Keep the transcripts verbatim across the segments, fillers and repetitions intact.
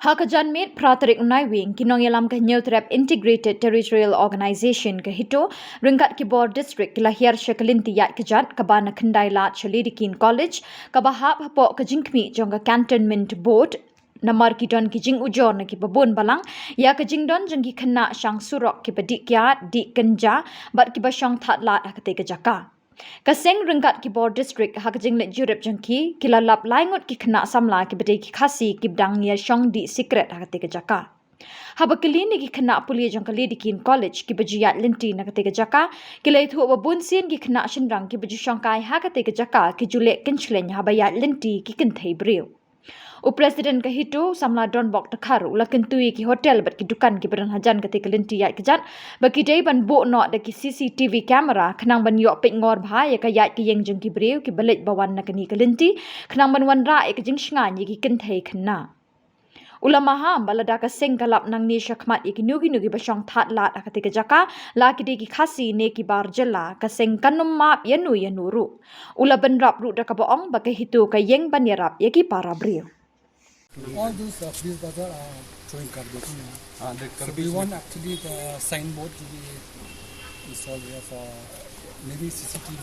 Ha ka janmiet phra tarik u Naiwieng, ki nongïalam ka Hynñiewtrep Integrated Territorial Organization ka HITO, ryngkat ki bor district ki la hiar sha ka lynti ïaid kjat kaba na Khyndailad sha Lady Keane College, kaba hap hapoh ka jingkhmih jong ka Cantonment Board, namar ki don ki jingujor na kiba bun balang ïa ka jingdon jong ki khynnah shang surok kiba dih kiad, dih kynja, bad kiba shong thad lad ha katei ka jaka. Ka seng ryngkat ki bor district ha ka jingleit jurip jong ki, ki la lap lai ngut ki khynnah samla kiba dei ki Khasi kiba dang ïa shong dih sikret ha katei ka jaka. Haba kylli na ki khynnah pule jong ka Lady Keane College kiba ju ïaid lynti na katei ka jaka, ki la ïathuh ba bun sien ki khynnah shynrang kiba ju shongkai ha katei ka jaka ki ju leh kynshleng haba ïaid lynti ki kynthei briew. U President ka HITO, samla Donbok Dkhar, u la kyntu ïa ki hotel bad ki dukan kiba don hajan katei ka lynti ïaid kjat ba ki dei ban buh noh da ki C C T V camera khnang ban ïoh peit ngor bha ïa ka ïaid ka ïeng jong ki briew kiba leit ba wan na kane ka lynti, khnang ban wanrah ïa ka jingshngaiñ ïa ki kynthei khynnah. U la maham ba lada ka seng ka lap nangne shakhmat ïa kino kino kiba shong thad lad ha katei ka jaka, la ki dei ki Khasi ne ki bar jylla, ka seng kan ym map ïano ïano ruh. U la bynrap ruh da kaba ong ba ka HITO ka ïeng ban ïarap ïa ki para briew. All those, uh, police bazar are throwing garbage. Ah, the So we garbage want actually the signboard to be installed here for maybe C C T V.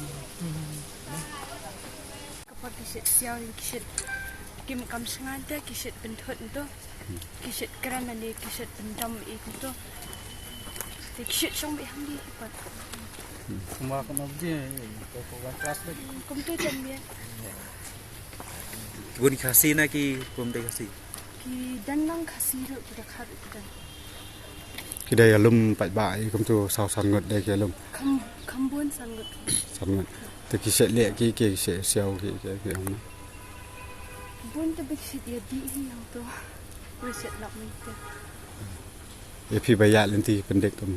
Ka por ki shet siaw, ki shet kim kam shngan te, ki shet pynthut nto. Ki shet kren ani, ki shet pyndam i nto. Te ki shet shong bi hang di ki por. Kuma kuma bdi ko ko one class bdi. Kum tu jam ya. Bun Khasi na ki bun dei Khasi. Ki dan lang Khasi ruh, ki da khat ki dan. Ki dei ïalum paidbah i kumtu saw san ngut dei ki ïalum. Kham, kham bun san ngut. San ngut. Te ki shet leh ki, ki shet siaw ki, ki, ki ong. Bun te bik shet ïa dih hi hangto. Bik shet lap mynta. Ïa phi ba ïaid lynti pyndik tum.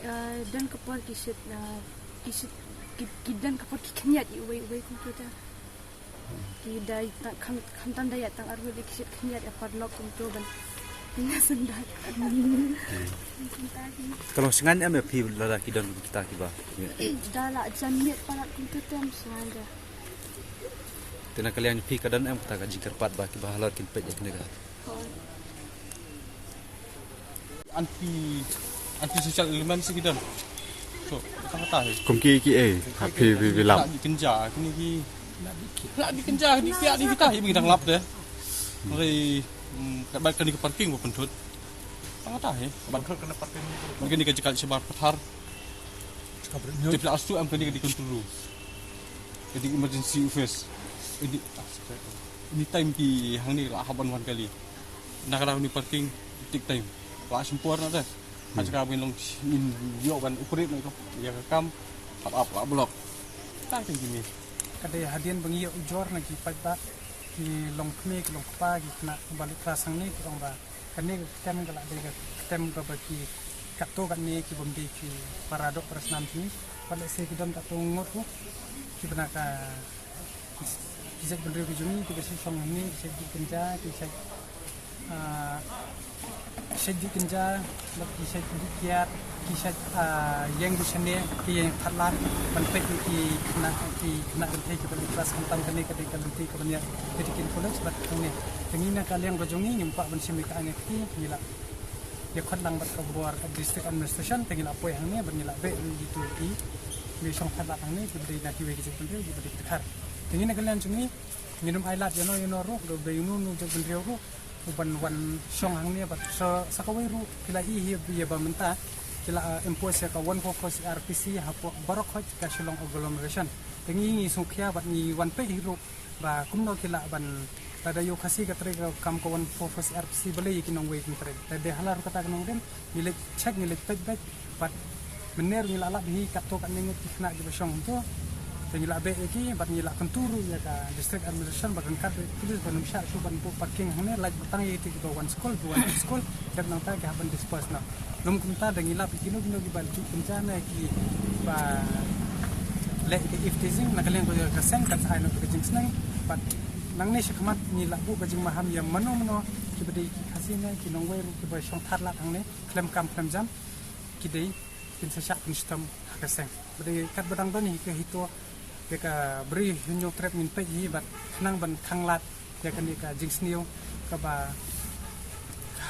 Eh, dan ka por ki shet, eh, ki shet, ki, ki dan ka por ki khyndiat ïa uwei uwei kumtu te. Ki dei tang, kham, khamtam da ïa tang arngut, ki shet khyndiat ïa paralok kumtu ban. Ina sendai. Ka long shngain em ïa phi lada ki don kita kiba. Da la jan miet palat kumtu te em shngain da. Te na ka liang phi ka don em kata ka jingkyrpad ba kiba halor kin peit ïa kane ka. Hooid. Anti, anti social element si ki don. So, kata kata hi. Kum ki ki eh, ha phi phi phi lap. Ki kynja, kini ki. La di kynja, di pia di kita hi, bagi dang lap deh. Ri, mm, kat bad kani ka parking ba pynthut. Kata kata hi. Bad kani ka jaka shabar pathar. Tip la astu am kani ka di control room. Ka di emergency office. Ka di, ah, sorry. Anytime ki hangne la hap ban wan kali. Na ka daw ni parking, take time. La shim por na da. Ha jaka ba ngin long ngin ïoh ban operate na ka, ïa ka kam. Hap ap la block. Ta kane kine. Ka dei hadien ba ngi ïoh ujor na ki paidbah, ki longkmie, ki longkpa, ki khynnah ba lut klas hangne, ki ong ba kane ka kem ka la dei ka kem kaba ki katto katne ki bym dei ki para doh para snam jong ngi. Bad lehse ki don katto ngut ruh kiba na ka ki jait bynriew ki jong ngi, kiba shu shong hangne, ki jait dih kynja, ki jait, ah, ki jait dih kynja, bad ki jait dih kiad, ki jait, ah, ïeng bishane, ki ïeng thad lad, ban peit ïa ki khynnah, ki khynnah kynthei kiba lut klas, khamtam kane ka dei ka lynti kaba niad Lady Keane College bad hangne. Te ngi na ka liang ka jong ngi ngim kwah ban shim ïa ka aiñ ka kti, ngi la ïakhun lang bad ka bor ka district administration, te ngi la poi hangne bad ngi la beh ruh ïa kitu ki, ki shong thad lad hangne kiba dei na kiwei ki jait bynriew kiba dei dkhar. Te ngi na ka liang jong ngi ngin ym ailad ïano ïano ruh, kaba ïano ïano jait bynriew ruh u ban wan shong hangne bad sa, sa kawei ruh phi la i hi ïa ba mynta ki la, uh, impose ïa ka one four four C R P C hapoh baroh khoit ka Shillong agglomeration. Te ngi ngi sngewkhia bad ngi wan peit hi ruh ba kumno ki lah ban, lada ïoh Khasi ka trei ka kam ka one four four C R P C, balei ïa ki nongwei kim trei. Te dei hala ruh kata ka nongrim, ngi leit check, ngi leit peit beit, bad mynne ruh ngi la lap hi katto katne ngut ki khynnah kiba shong hangto. Te ngi la beh ïa ki, bad ngi la kyntu ruh ïa ka district administration, bad ryngkat bad police ban ym shah shuh ban buh parking hangne, lait ba tang ïa kito kiba wan skul, kiba wan skul, dep nangta ki hap ban disperse noh. Lym kumta da ngi lap ïa kino kino kiba ju kynja ne kiba leh ïa ka eve teasing na ka liang ka seng, kan sa ai noh ka jingsneng. Bad nangne shakhmat ngi la buh ka jingmaham ïa mano mano kiba dei ki Khasi ne ki nongwei ruh kiba shong thad lad hangne khlem kam khlem jam, ki dei kin sa shah pynshitom ha ka seng. Ba dei katba dang don hi ka HITO, ïa ka bri Hynñiewtrep ngin peit hi bad khnang ban khanglad ïa kane ka jingsniew kaba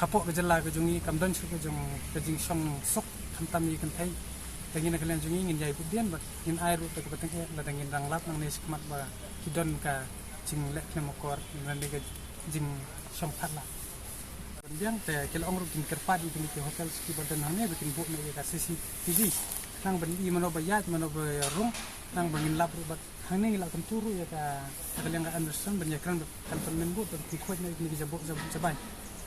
Hapoh ka jylla ka jong ngi kam don shuh ka jong ka jingshong suk khamtam ïa kynthei. Te ngi na ka liang jong ngi ngin ïai bud dien bad ngin ai ruh te ka pateng eh lada ngin dang lap nangne shakhmat ba ki don ka jingleh khlem akor lane ka jingshong phatlah. Biang te ki la ong ruh kin kyrpad ïa kine ki hotel ki ba don hangne ba kin buh noh ïa ka C C T V. Nang ban i mano ba ïaid mano ba rung nang ba ngin lap ruh bad hangne ngi la kyntu ruh ïa ka, ka liang ka administration ban ïakren bad cantonment board ban pynkhuid noh ïa kine ki jaboh jaboh jabai.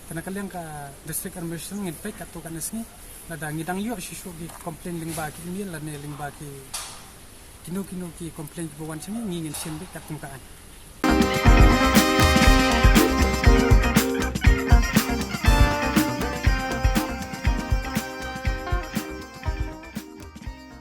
Te na ka liang ka district administration ngin peit katto katne sngi lada ngi dang ïoh shuh shuh ki complain lyngba ki email lane lyngba ki kino kino ki complain kiba wan sha ngi, ngi ngin shim beit katkum ka aiñ.